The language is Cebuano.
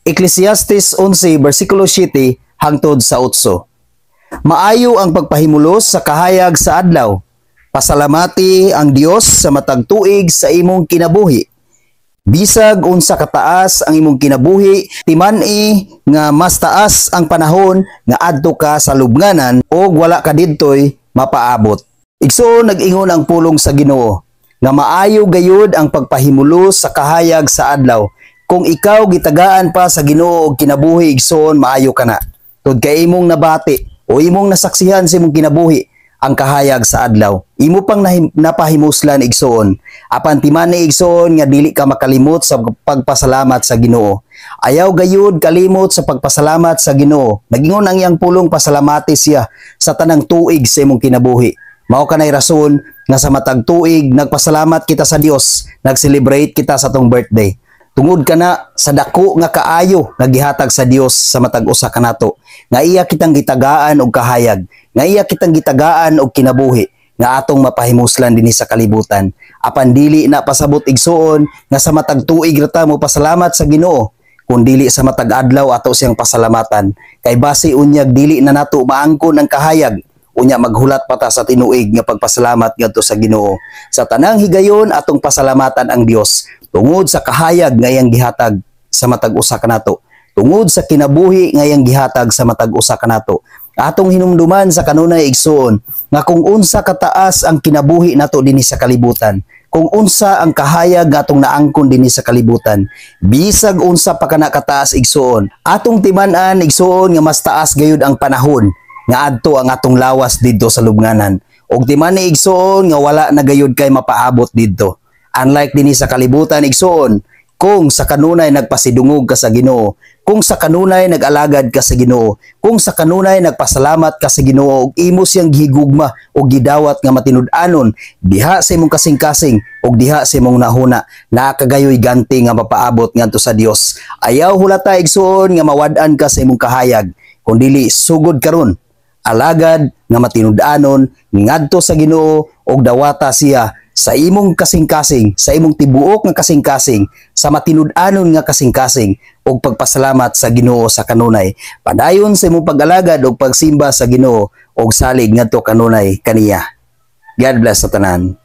Ecclesiastes 11 versikulo 7 hangtod sa 8. Maayo ang pagpahimulos sa kahayag sa adlaw. Pasalamati ang Dios sa matag tuig sa imong kinabuhi. Bisag unsa kataas ang imong kinabuhi, timan-i nga mas taas ang panahon nga adto ka sa lubnganan og wala ka didtoy mapaabot. Igsoon, nag-ingon ang pulong sa Ginoo nga maayo gayud ang pagpahimulos sa kahayag sa adlaw. Kung ikaw gitagaan pa sa Ginoo og kinabuhi, igsoon, maayo kana. Tud kay imong nabati o imong nasaksihan sa imong kinabuhi ang kahayag sa adlaw. Imo pang napahimuslan, igsoon. Apan timani, igsoon, nga dili ka makalimot sa pagpasalamat sa Ginoo. Ayaw gayud kalimot sa pagpasalamat sa Ginoo. Nagingon ang iyang pulong, pasalamati siya sa tanang tuig sa imong kinabuhi. Mao kanay rason nga sa matag tuig nagpasalamat kita sa Dios, nag-celebrate kita sa atong birthday. Tungod kana sa dako nga kaayo nga gihatag sa Dios sa matag usa kanato, nga iya kitang gitagaan og kahayag, nga iya kitang gitagaan og kinabuhi nga atong mapahimuslan dinhi sa kalibutan. Apan dili na pasabot, igsuon, nga sa matag tuig ra ta mo pasalamat sa Ginoo, kun dili sa matag adlaw ato siyang pasalamatan. Kay basi unyag dili na nato maangkon ang kahayag, unya maghulat pa ta sa tinuig nga pagpasalamat ngadto sa Ginoo. Sa tanang higayon, atong pasalamatan ang Dios tungod sa kahayag nga iyang gihatag sa matag usa kanato. Tungod sa kinabuhi nga iyang gihatag sa matag usa kanato. Atong hinumduman sa kanunay, igsuon, nga kung unsa kataas ang kinabuhi nato dinhi sa kalibutan, kung unsa ang kahayag nga atong naangkon dinhi sa kalibutan, bisag unsa pa kana kataas, igsuon, atong timan-an, igsuon, nga mas taas gayud ang panahon nga adto ang atong lawas didto sa lubnganan. Og timan-i, igsuon, nga wala na gayud kay mapaabot didto. Unlike dinhi sa kalibutan, igsuon, kung sa kanunay nagpasidungog ka sa Ginoo, kung sa kanunay nag-alagad ka sa Ginoo, kung sa kanunay nagpasalamat ka sa Ginoo ug imo siyang gihigugma ug gidawat nga matinud-anon diha sa imong kasing-kasing ug diha sa imong nahuna, naa ka gayoy ganti nga mapaabot ngadto sa Dios. Ayaw hulata, igsuon, nga mawad-an ka sa imong kahayag, kun dili sugod karon, alagad nga matinud-anon ngadto sa Ginoo ug dawata siya sa imong kasing-kasing, sa imong tibuok nga kasing-kasing, sa matinud-anon nga kasing-kasing ug pagpasalamat sa Ginoo sa kanunay. Padayon sa imong pag-alagad ug pagsimba sa Ginoo ug salig ngadto kanunay kaniya. God bless sa tanan.